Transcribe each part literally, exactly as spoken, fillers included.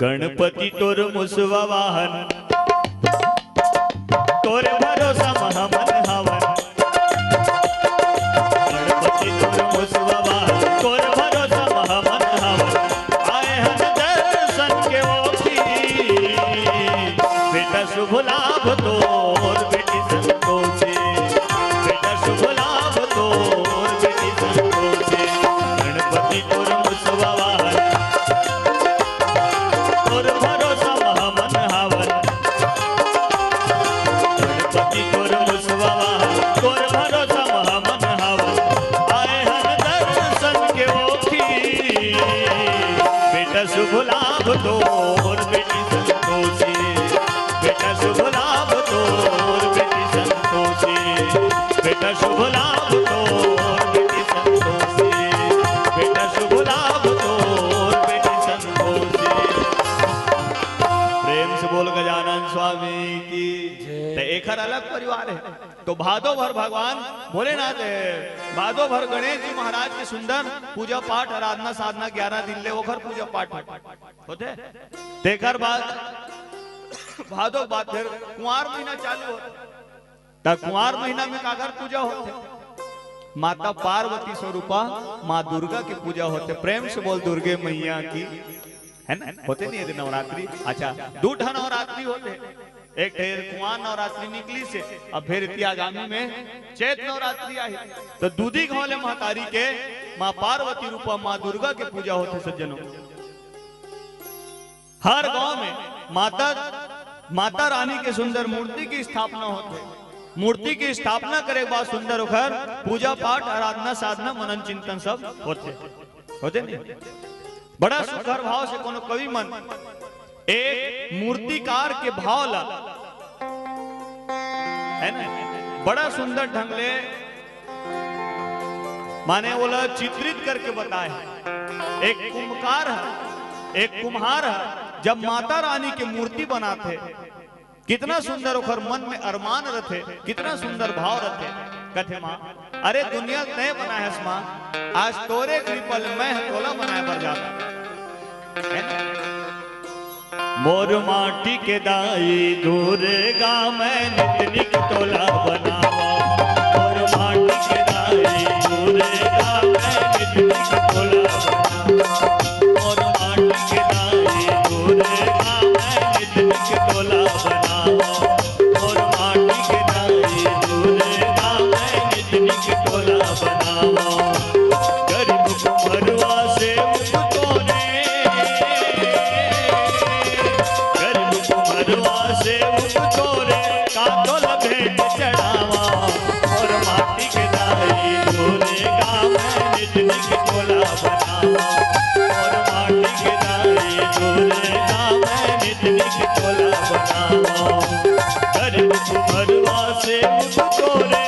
गणपति तोर मुसवा वाहन, तोर भरोसा म हमन हावन। गणपति तोर मुसवा वाहन, तोर भरोसा म हमन हावन। आए हन दर्शन के ओखी, बेटा शुभ लाभ तोर बेटी संतोषी, बेटा शुभ लाभ तोर बेटी संतोषी। गणपति तोर मुसवा वाहन, तोर भरोसा म हमन हावन। गणपति तोर मुसवा वाहन, तोर भरोसा म हमन हावन। आए हन दर्शन के ओखी, बेटा शुभ लाभ तोर बेटी संतोषी, बेटा शुभ लाभ तोर बेटी संतोषी, बेटा शुभ लाभ तोर बेटी संतोषी, बेटा शुभ लाभ तोर बेटी संतोषी। प्रेम से बोल गजानन स्वामी की। जय। त एकर अलग परिवार हे। तो भादो भर भगवान भोलेनाथ हे, भादो भर गणेश जी महाराज के सुंदर पूजा पाठ, आराधना, साधना, ग्यारह दिन ले ओखर पूजा पाठ होथे। तेकर बाद भादो के बाद फिर कुंवार महीना चालू होथे। त कुंवार महीना में काकर पूजा होथे? माता पार्वती स्वरूपा माँ दुर्गा के पूजा होथे। प्रेम से बोल दुर्गे मैया की। हे ना, होथे नहीं ये नवरात्रि? अच्छा, दू ठा नवरात्रि होथे। एक ठे कुंवार नवरात्रि निकलिस हे, अब फिर इति आगामी में चैत नवरात्रि आही। त दूधी घाव ले महतारी के माँ पार्वती रूपा माँ दुर्गा के पूजा होथे सज्जनों। हर गांव में माता, माता रानी के सुंदर मूर्ति के स्थापना होथे। मूर्ति के स्थापना करे के बाद सुंदर ओखर पूजा पाठ, आराधना, साधना, मनन चिंतन सब होथे। होथे नहीं? बड़ा सुघर भाव से कोनो कवि मन एक मूर्तिकार के भाव ला, हे ना, बड़ा सुंदर ढंग ले माने ओला चित्रित करके बताए हे। एक कुम्हकार ह, एक कुम्हार ह, जब माता रानी के मूर्ति बनाथे, कितना सुंदर ओखर मन में अरमान रथे, कितना सुंदर भाव रथे। कथे, "माँ, अरे दुनिया ल तैं बनाए हस माँ, आज तोरे कृपा ले मैं ह तोला बनाए बर जात हंव।" हे ना? मोर माटी के दाई दुर्गा, मैं नित नित तोला बनावंव। मोर माटी के दाई दुर्गा, मैं नित नित तोला बनावंव। मोर माटी के दाई दुर्गा, मैं नित नित तोला बनावंव। मोर माटी के दाई दुर्गा, मैं नित नित तोला बनावंव। गरीब कुम्हरवा सेवक तोरे, गरीब कुम्हरवा सेवक तोरे, का तोला भेंट चढ़ावंव। मोर माटी के दाई दुर्गा, मैं नित नित तोला बनावंव। मोर माटी के दाई दुर्गा, मैं नित नित तोला बनावंव। गरीब कुम्हरवा सेवक तोरे,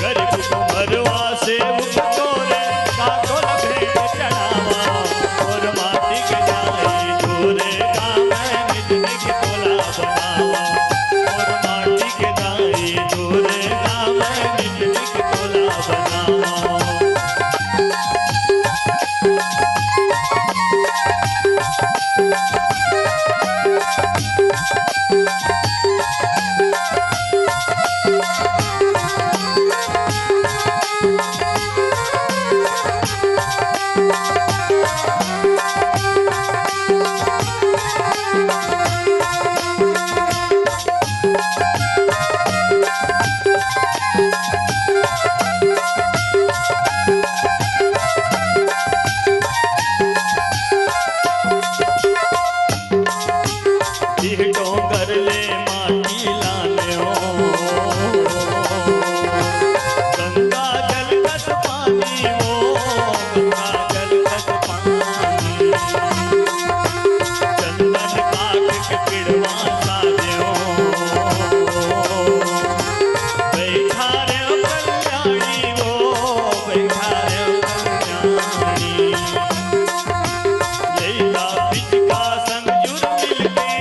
गरीब कुम्हरवा सेवक तोरे, का तोला भेंट चढ़ावंव। मोर माटी के दाई दुर्गा, मैं नित नित तोला बनावंव। मोर माटी के दाई दुर्गा, मैं नित नित तोला बनावंव। इह डोंगर ले माटी लाने हो, गंगा जल कस पानी हो, गंगा जल कस पानी। चंदन काठ के पिड़वा साजे हो, बैठा रे कल्याणी हो, बैठा रे कल्याणी। लइका पिचका संग जुर मिलके,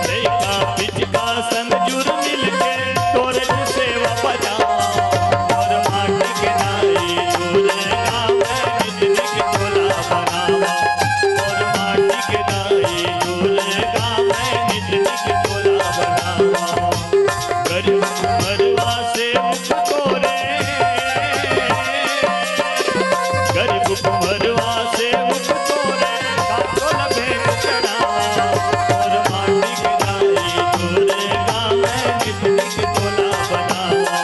लइका पिचका संग जुर मिलके, तोरे सेवा बजावंव। मोर माटी के दाई दुर्गा, मैं कुंवरवा सेवक तोरे, का तोला भेंट चढ़ावा। मोर माटी के दाई तोरे गाँव में निक निक तोला बनावा।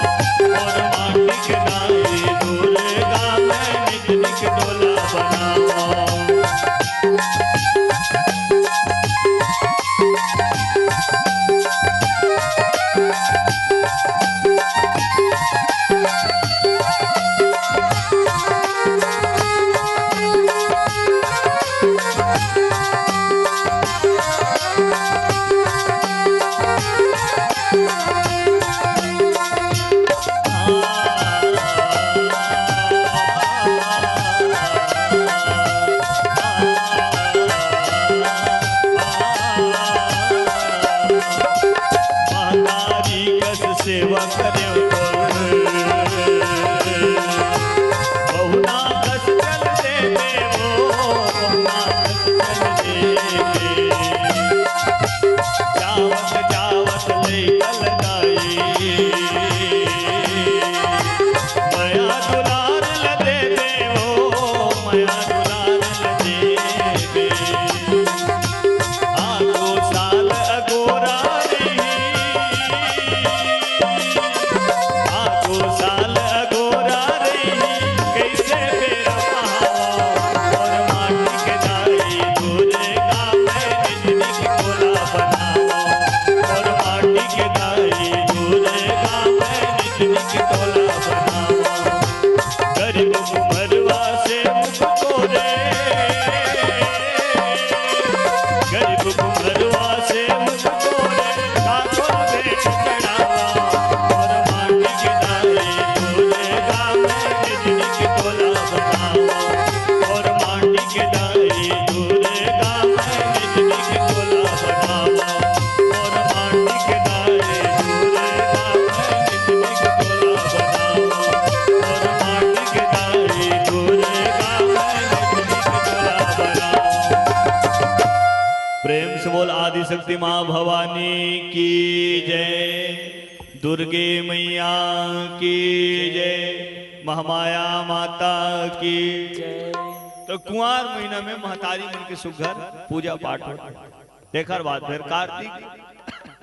मोर माटी के दाई तोरे गाँव में निक निक तोला बनावा। महतारी कस सेवा करे, बहुना कस चल देवे वो, बहुना कस चल देवे। जावत जावत लइका ल दाई, मया दुलार ल देवे वो, मया दुलार ल देवे। आगो साल अगोरा रही, आगो साल अगोरा रही, कइसे बेरा पहावा। मोर माटी के दाई तोरे गाँव में निक निक तोला बनावा। मोर माटी के दाई तोरे गाँव में निक निक तोला बनावा। गरीब कुंवरवा सेवक तोरे, गरीब कुंवरवा सेवक तोरे, का तोला भेंट चढ़ावा। मोर माटी के दाई तोरे गाँव में निक निक तोला बनावा। मोर माटी के दाई तोरे गाँव में निक निक तोला बनावा। मोर माटी के दाई तोरे गाँव में निक निक तोला बनावा। मोर माटी के दाई तोरे गाँव में निक निक तोला बनावा। प्रेम से बोल आदिशक्ति माँ भवानी की जय, दुर्गे मैया की जय, महामाया माता की। तो कुंवार महीना में महतारी मन के सुघर पूजा पाठ होथे। तेकर बाद फिर कार्तिक,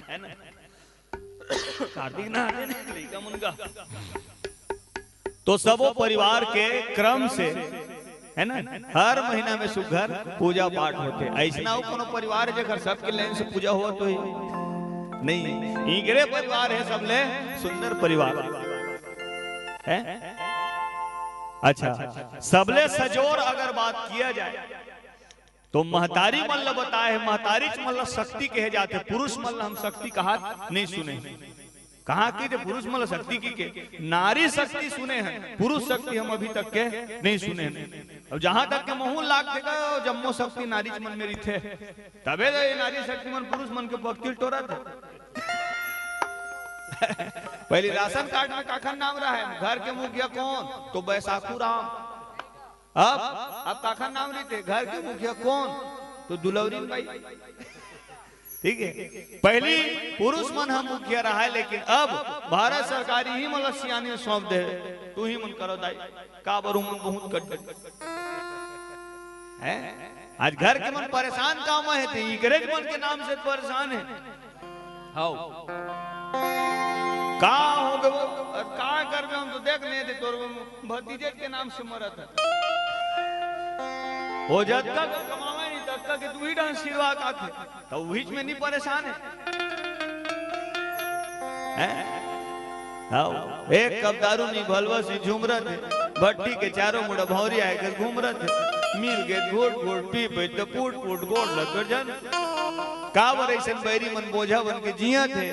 है ना, कार्तिक नहाथे ना लइका मन का। तो सबो परिवार के क्रम से, है ना, हर महीना में सुघर पूजा पाठ होथे। अइसना अउ कोनो परिवार हे जेकर सबके लाइन से पूजा होवत होही? नहीं, इकरे परिवार हे सबले सुंदर परिवार, है? अच्छा, सबले सजोर अगर बात किया जाए तो महतारी मन ल बताए हे, महतारीच मन ल शक्ति कहे जाथे, पुरुष मन ल हम शक्ति कहात नहीं सुने। कहाँ कहिथे पुरुष मन ल शक्ति कहिके? नारी शक्ति सुने हन, पुरुष शक्ति हम अभी तक के नहीं सुने हन। अब जहां तक के महूं ल लागथे गा, जम्मो शक्ति नारीच मन में रहिथे, तभे तो ये नारी शक्ति मन पुरुष मन के पक्ति ल टोरथे। पहली राशन कार्ड में काखर नाम रहय, घर के मुखिया कोन? तो बैसाखू राम। अब, अब काखर नाम रहिथे, घर के मुखिया कोन? तो दुलौरिन बाई। ठीक है, पहली पुरुष मन ह मुखिया रहय, लेकिन अब भारत सरकार इही मन ल सियानी सौंप दे, तुही मन करो दाई, काबर उमन बहुत कट हैं। आज घर के मन परेशान काम हे, ते इकरेच मन के नाम से परेशान हे। हव। का हो गे वो? अरे का करबे, हम तो देख नहीं दे तोर भतीजे के नाम से मरत हे। वो जतका के कमावे नहीं, ततका के तू ही डहन सिरवा काथे, तो उहीच में नहीं परेशान हे। हैं? हव। एक कप दारू नहीं भलवा से झुमरत हे, भट्टी के चारों मुड़ा भौंरी आए के घूमरत हे, मिल के घोट घोट पी पे तो फूट फूट गोड़ लग जन। काबर अइसन बैरी मन बोझा बन के जियत हे,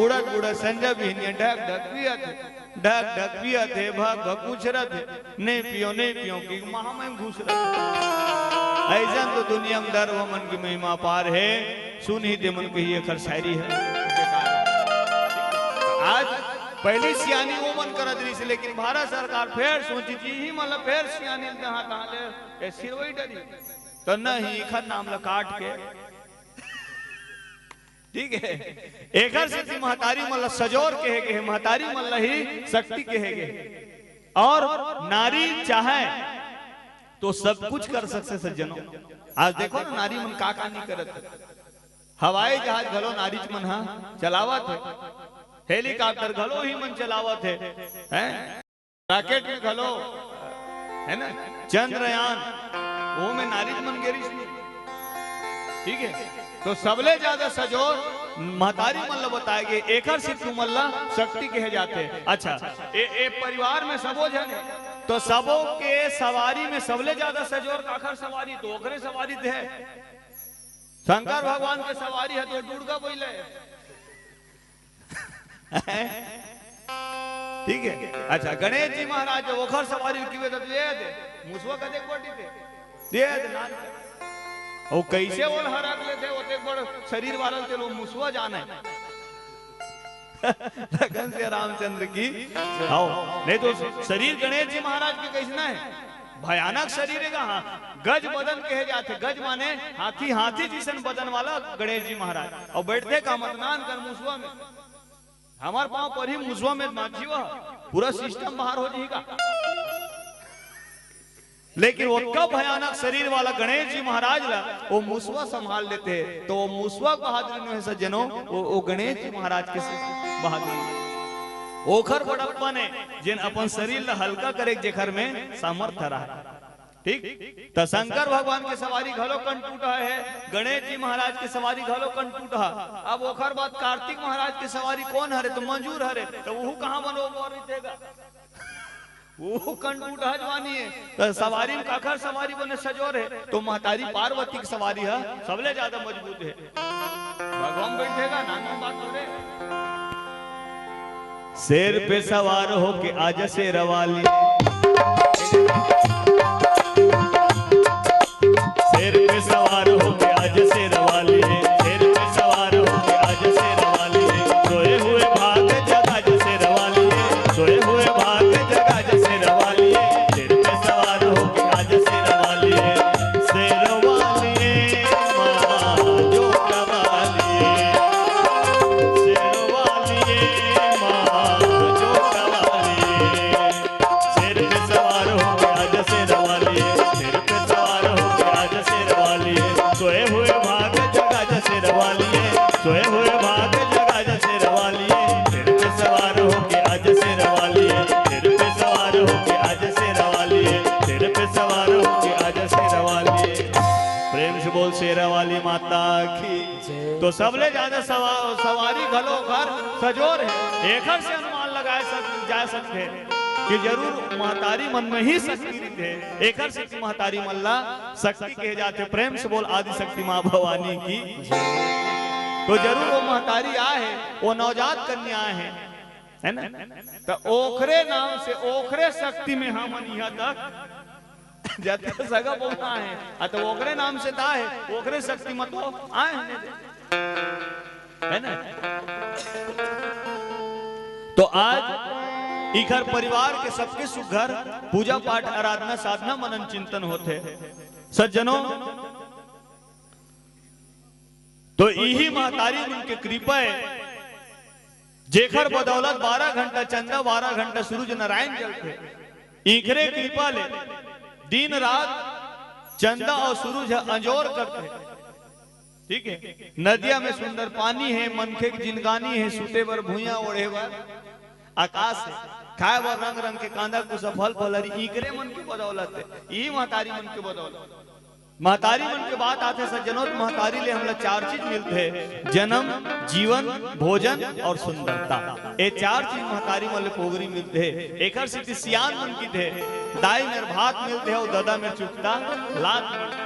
उड़त उड़त संझा बिहनिया ढक ढक पियत हे, ढक ढक पियत हे, भक भक उछरत हे, नहीं पियो, नहीं पियो कि महा में घुसरत हे। अइसन तो दुनिया में दर वो मन की महिमा पार हे, सुनही ते मन कही एखर शायरी हे। आज पहली सियानी वो मन करत रहिस, लेकिन भारत सरकार फेर सोचिस इही मन ल फेर सियानी ल तहाँ तहाँ ले, ए सिरवई डरी। तो नहीं, एखर नाम ल काट के ठीक हे, एखर सेती महतारी मन ल सजोर कहे गे हे, महतारी मन ल ही शक्ति कहे गे हे। अउ नारी चाहे तो सब कुछ कर सकथे सज्जनों। आज देखो ना, नारी मन का का नहीं करत हे। हवाई जहाज घलो नारीच मन हा चलावत हे, हेलीकॉप्टर घलो ही मन चलावत हे, हैं? रॉकेट में घलो, है ना, चंद्रयान, वो में नारीच मन गे रिहिस नहीं। ठीक है, तो सबले ज्यादा सजोर महतारी मन ला बताए गे, एकर से तुमन ला शक्ति कहे जाथे। अच्छा, ए, ए परिवार में सबो झन हे, तो सबो के सवारी में सबले ज्यादा सजोर काखर सवारी? तो ओकरे सवारी दे हे। शंकर भगवान के सवारी हे तो दुर्गा बइला हे। ठीक है, अच्छा, गणेश जी महाराज जब ओखर सवारी ल किवे त दे दे, मुसवा कतेक बड़ी थे, दे दे नान। ओ कैसे ओल हरक लेथे, ओतेक बड़ शरीर वाला ल तेलो मुसवा जाने। लगन से रामचंद्र की। आओ, नहीं तो शरीर गणेश जी महाराज के कैसना है, भयानक शरीर है। हाँ, गज बदन कहे जाथे, गज माने हाथी, हाथी जिसन बदन वाला गणेश जी महाराज। और बैठथे का मत नान कर मुसवा में, हमार पाँव पर ही मुसवा में मात जीवा, पूरा सिस्टम बाहर हो जाएगा। लेकिन ओतका भयानक शरीर वाला गणेश जी महाराज ला वो मुसवा संभाल लेथे, तो वो मुसवा बहादुरी नोहे सज्जनो, वो, वो गणेश जी महाराज के बहादुरी। ओखर बड़प्पन हे, जेन अपन शरीर ला हल्का करे, जेखर में सामर्थ्य रहा। ठीक, त शंकर भगवान के सवारी घलो कंटूटा हे, गणेश जी महाराज के सवारी घलो कंटूटा हे। अब ओखर बाद कार्तिक महाराज के सवारी कोन हरे? तो मंजूर हरे, तो वहू कहाँ बनो बोल रही देगा? वो कंटूटा जवानी है, तो सवारी में काखर सवारी बने सजोर है, तो महतारी पार्वती की सवारी है, सबले ज्यादा मजबूत है। भगवान बैठेगा, नानी बात हो रे। शेर पे सवार होके आजा शेरवाली, शेर पे सवार होके आजा शेरवाली, शेर पे सवार होके आजा शेरवाली, सोए हुए भाग जगा जा शेरवाली, सोए हुए भाग जगा जा शेरवाली, शेर पे सवार होके आजा शेरवाली, शेरवाली माँ जोता वाली, शेरवाली माँ जोता वाली। शेर पे सवार होके आजा शेरवाली, शेर पे सवार होके आजा शेरवाली, सोए हुए भाग जगा जा शेरवाली, सोए हुए भाग जगा जा शेरवाली, शेर पे सवार होके आजा शेरवाली, शेर पे सवार होके आजा शेरवाली, शेर पे सवार होके आजा शेरवाली। प्रेम से बोल शेरवाली माता की। जय। तो सबले ज्यादा सवा-, सवारी घलो ओखर सजोर है, एखर से अनुमान लगाए सक-, जा सकथे कि जरूर महतारी मन में ही शक्ति रहिथे, एखर से महतारी मन ला शक्ति कहे जाथे। प्रेम से बोल आदि शक्ति माँ भवानी की। तो जरूर वो महतारी आए है, वो नवजात कन्या आए है, है ना? तो ओखरे नाम से, ओखरे शक्ति में हमन यहाँ तक जतका सगा पहुना है, आ तो ओकरे नाम से ता है, ओकरे शक्ति मत हो आए हैं दे। है ना? तो आज इखर परिवार के सबके सुघर पूजा पाठ, आराधना, साधना, मनन चिंतन होथे। सज्जनों, तो इही महतारी मन के कृपा है, जेखर बदौलत बारह घंटा चंदा, बारह घंटा सूरज नारायण जलथे। इखरे कृपा ले दिन रात चंदा और सूरज ह अंजोर करथे। ठीक है, नदिया में सुंदर पानी है, मनखे के जिनगानी है, सूते बर भुइयां, ओढ़े बर आकाश है, खाए बर रंग रंग के कांदा कुसा, फल फलहरी, इखरे मन के बदौलत है, इही महतारी मन के बदौलत। महतारी मन के बात आथे सज्जनों, तो महतारी ले हमला चार चीज मिलथे, जन्म, जीवन, भोजन और सुंदरता। ये चार चीज महतारी मन ले पोगरी मिलथे। एकर सेती सियान मन किथे, दाई मेर भात मिलथे और ददा मेर चुकता लात मिलथे।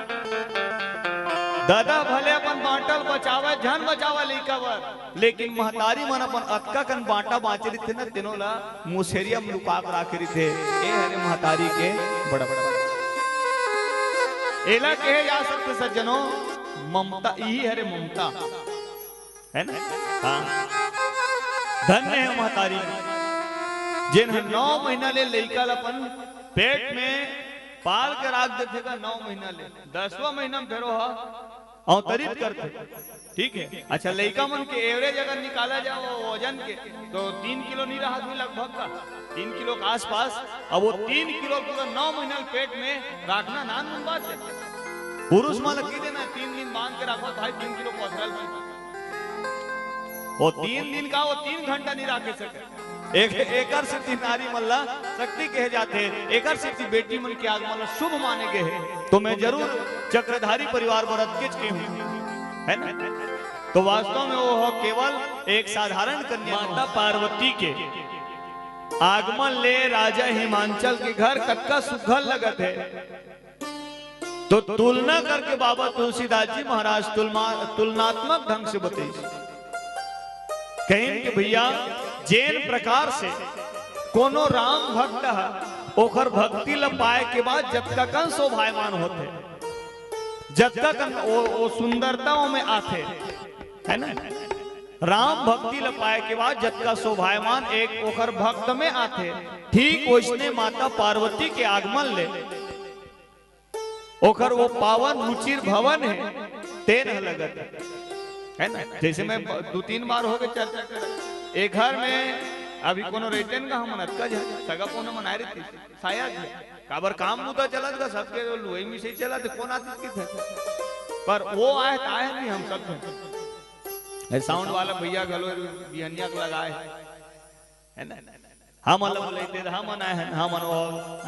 ददा भले अपन बांटल बचावे, झन बचावे लइका बर, लेकिन महतारी मन अपन अतका कन बांटा बांचे रहिथे न, तेनो ला मुसेरिया म लुका के राखे रहिथे। ए हरे महतारी के बड़प्पन। एला कहे जा सकथे सज्जनों, ममता, इही हरे ममता, है ना? हाँ, धन्य है महतारी, जेन ह नौ महीना ले लइका ल अपन पेट में पाल के राख देथे गा, नौ महीना ले। दसवां महीना में फेरो ह अवतरित करथे। ठीक है, अच्छा, लइका मन के एवरेज अगर निकाला जाए वो वजन के, तो तीन किलो नहीं रहा था लगभग का, तीन किलो के आसपास। अब वो तीन किलो पूरा नौ महीना के पेट में रखना नानमुन बात है। पुरुष मन ल कहि देना, तीन दिन बांध के रखो भाई, तीन किलो पथरल। वो तीन दिन का, वो तीन घंटा नहीं रखे सके। एक, एकर सेती नारी मन ला शक्ति कहे जाथे, एकर सेती बेटी मन के आगमन ला शुभ माने गे हे। तो मैं जरूर चक्रधारी परिवार बर अतकेच के हूँ, है ना? तो वास्तव में वो हो केवल एक साधारण कन्या माता पार्वती के आगमन ले राजा हिमांचल के घर कतका सुघर लगत हे। तो तुलना करके बाबा तुलसीदास जी महाराज तुलना, तुलनात्मक ढंग से बताइस। कहिन कि भैया, जेन प्रकार से कोनो राम भक्त ह ओखर भक्ति ल पाए के बाद जतका कन शोभायमान होथे, जतका कन ओ, ओ सुंदरता ओमे आथे, है ना? राम भक्ति ल पाए के बाद जतका शोभायमान एक ओखर भक्त में आथे, ठीक वैसने माता पार्वती के आगमन ले ओखर वो पावन रुचिर भवन है, तेन ह लगत है, है ना? जैसे मैं ब-, दो तीन बार हो गए चर्चा कर, एक घर में अभी कोनो रेटेन का हम अतका झन सगा पहुना मनाए रहितिस, शायद काबर काम मुद्दा चलत का, सबके जो लुई मिसई चलत, कौन आतिस किथे, पर वो आए त आए नहीं, हम सब झन। ए, साउंड वाला भैया घलो बिहनिया के लगाए, है ना? हमन ला बुलाइते, हमन आए हैं, हमन वो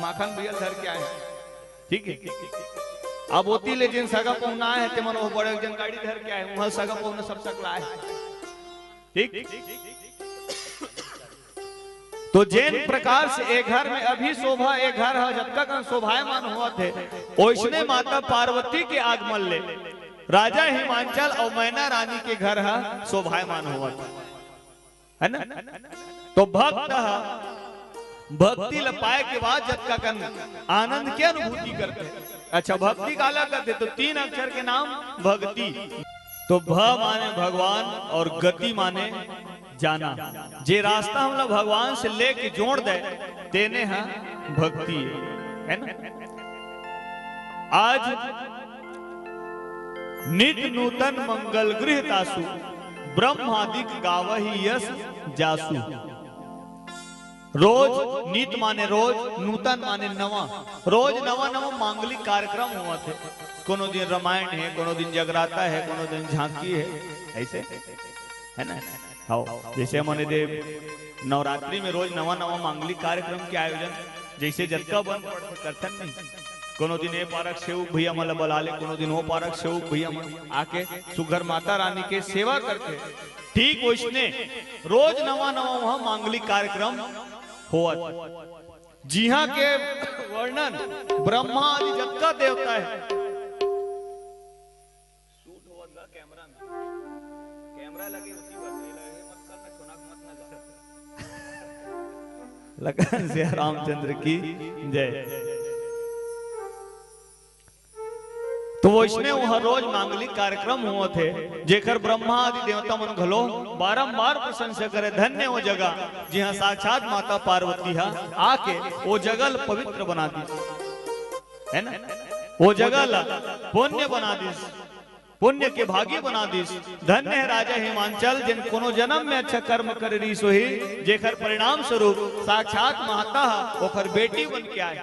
माखन भैया धर के आए हैं, ठीक है? अब ओती ले जिन सगा पहुना आए हैं, ते मन वो बड़े जन गाड़ी धर के आए हैं, वहाँ सगा पहुना सब सकला आए हैं, ठीक? तो जेन प्रकार से ए घर में अभी शोभा, ए घर ह जतका कन शोभायमान होवत हे, ओइसने माता पार्वती के आगमन ले राजा हिमांचल अउ मैना रानी के घर ह शोभायमान होवत हे, है ना? तो भक्त ह भक्ति ल पाए के बाद जतका कन आनंद के अनुभूति करथे। अच्छा, भक्ति काला कथे? तो तीन अक्षर के नाम भक्ति। तो भ माने भगवान और गति माने जाना। जे रास्ता हमला भगवान से लेके जोड़ दे, तेने ह भक्ति है, है ना? आज नित नूतन मंगल गृह तासु, ब्रह्मादिक गावही यश जासु। रोज, नित माने रोज, नूतन माने नवा, रोज नवा नवा मांगलिक कार्यक्रम होवत हे। कोनो दिन रामायण हे, कोनो दिन जगराता हे, कोनो दिन झांकी हे, ऐसे, है ना? हाँ, जैसे हमन दे नवरात्रि में रोज नवा नवा मांगलिक कार्यक्रम के आयोजन, जैसे जतका बन पड़थे करथन नहीं, कोनो दिन ए पारक सेवक भैया मन ला बला ले, कोनो दिन ओ पारक सेवक भैया मन आके सुघर माता रानी के सेवा करथे। ठीक वैसने रोज नवा नवा वहाँ मांगलिक कार्यक्रम होवत, जिहाँ के वर्णन ब्रह्मा आदि जतका देवता है। शूट होवत गा कैमरा में, कैमरा लगे उसी बात, ये लगे मत कर, मैं सुना मत ना जा। लखन सिया रामचंद्र की जय। तो वैसने वहाँ रोज मांगलिक कार्यक्रम होवत हे, जेकर ब्रह्मा आदि देवता मन घलो बारंबार प्रशंसा करे, धन्य वो जगह, जिहाँ साक्षात माता पार्वती हा आके वो जगह ल पवित्र बना दिस, है ना? वो जगह ल पुण्य बना दिस, पुण्य के भागी बना दिस। धन्य है राजा हिमांचल, जिन कोनो जन्म में अच्छा कर्म करे रहिस होही, जेकर परिणाम स्वरूप साक्षात माता हा ओकर बेटी बन के आए।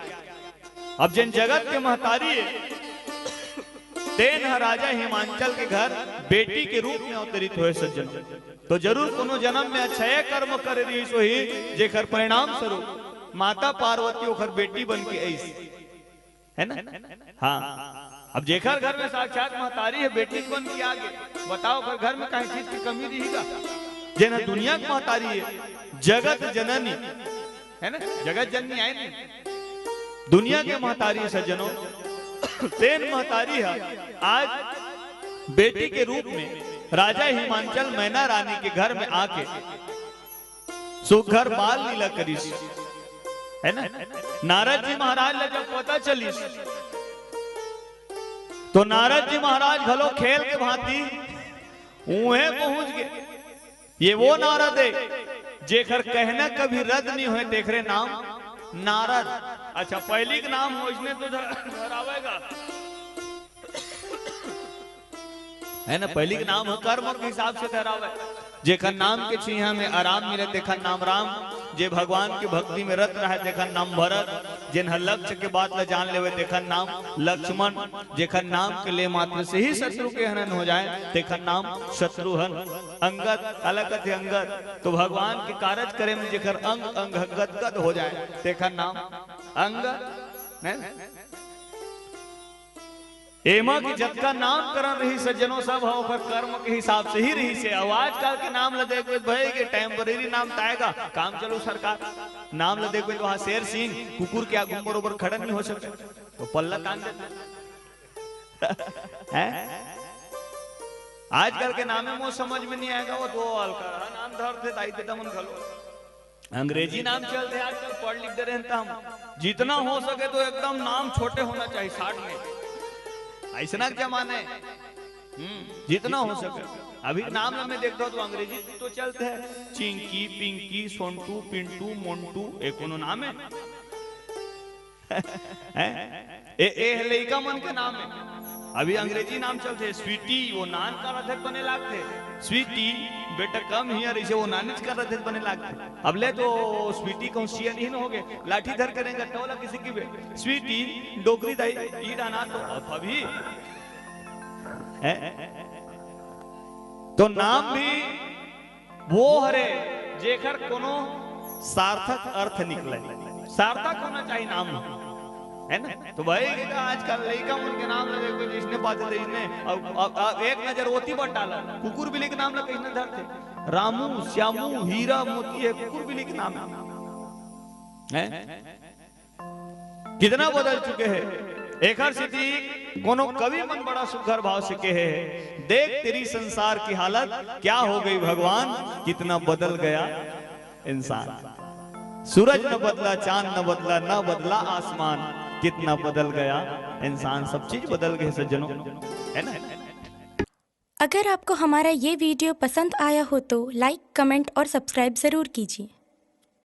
अब जिन जगत के महतारी है, तेन ह राजा हिमांचल के घर बेटी के रूप में अवतरित होए सज्जन। तो जरूर कोनो जन्म में अच्छा ये कर्म करे रहिस होही, जेकर परिणाम स्वरूप माता पार्वती ओकर बेटी बन के आइस, है ना? हाँ, अब जेकर घर में साक्षात महतारी है, बेटी बन के आगे, बताओ ओकर घर में कहीं चीज की कमी रही का? जेन ह दुनिया के महतारी है, जगत जननी, है ना, जगत जननी आए नहीं, दुनिया के महतारी सज्जनों, तेन महतारी है आज बेटी के रूप में राजा हिमांचल मैना रानी के घर में आके सुघर बाल लीला करिस, है ना? नारद जी महाराज ला जब पता चलिस, तो नारद जी महाराज घलो खेल के भांति उहें पहुंच गए। ये वो नारद है, जेकर कहना कभी रद्द नहीं होए, तेकरे नाम नारद। अच्छा, पहली के नाम हो, इसने तो धर-, धरावेगा। है ना? पहिली के नाम ह कर्म के हिसाब से ठहरावे। जेखर नाम के छइहां में आराम मिले, तेखर नाम राम। जे भगवान के भक्ति में रत रहे, तेखर नाम भरत। जेन ह लक्ष्य के बात ल जान लेवे, तेखर नाम लक्ष्मण। जेखर नाम के ले मात्र से ही शत्रु के हनन हो जाए, तेखर नाम शत्रुघ्न। अंगद, काला कथे अंगद, तो भगवान के कारज करे में जेखर अंग अंग गदगद हो जाए, तेखर नाम अंगद, है ना? एमा के जतका नामकरण रही सज्जनों, सब ह ओकर कर्म के हिसाब से ही रहिसे। अउ आजकल के नाम ल देखबे त भाई, के टेम्परेरी नाम त आएगा, काम चलो सरकार। नाम ल देखबे त वहां शेर सिंह, कुकुर के आगू बरोबर खड़ा नहीं हो सके, तो पल्ला तान देता। हैं? आजकल के नामे मोर समझ में नहीं आएगा, वो तो अलकरहा नाम धरथे दाई ददा मन घलो। अंग्रेजी नाम चलथे आजकल, पढ़ लिख दे रहे हैं त हम। जितना हो सके तो एकदम नाम छोटे होना चाहिए, साठ में। ऐसना के जमाने, हम्म, जितना हो सके। अभी नाम में देखता हूँ तो अंग्रेजी तो चलथे, चिंकी, पिंकी, सोंटू, पिंटू, मोंटू, ये कोनो नाम है? हैं? ए, ए लइका मन के नाम है। अभी अंग्रेजी नाम चलथे, स्वीटी, वो नान का रथे बने लागथे। स्वीटी, बेटा कम हिया रहिसे, वो नानिच का रथे बने लागथे। अब ले तो स्वीटी कहूं सिया नहीं हो गे, लाठी धर के रेंगा टोला किसी की बे। स्वीटी, डोकरी दाई, ई डाना तो अब अभी। हैं? तो नाम भी वो हरे जेकर कोनो सार्थक अर्थ निकले, सार्थक होना चाहिए नाम, है ना? तो भाई, आजकल लइका मन के नाम लगे कोई जिसने बात है, इसने अब, अब, अब एक नजर ओती बर डाला, कुकुर बिल्ली के नाम लगे इसने धरथे, रामू, श्यामू, हीरा, मोती है, कुकुर बिल्ली के नाम है, हैं? कितना बदल चुके हैं। एकर सेती कोनो कवि मन बड़ा सुघर भाव से कहे हैं, "देख तेरी संसार की हालत क्या हो गई भगवान, कितना बदल गया इंसान। सूरज न बदला, चांद न बदला, न बदला आसमान, कितना बदल गया इंसान।" सब चीज बदल गए सज्जनों, है ना? अगर आपको हमारा ये वीडियो पसंद आया हो तो लाइक, कमेंट और सब्सक्राइब ज़रूर कीजिए।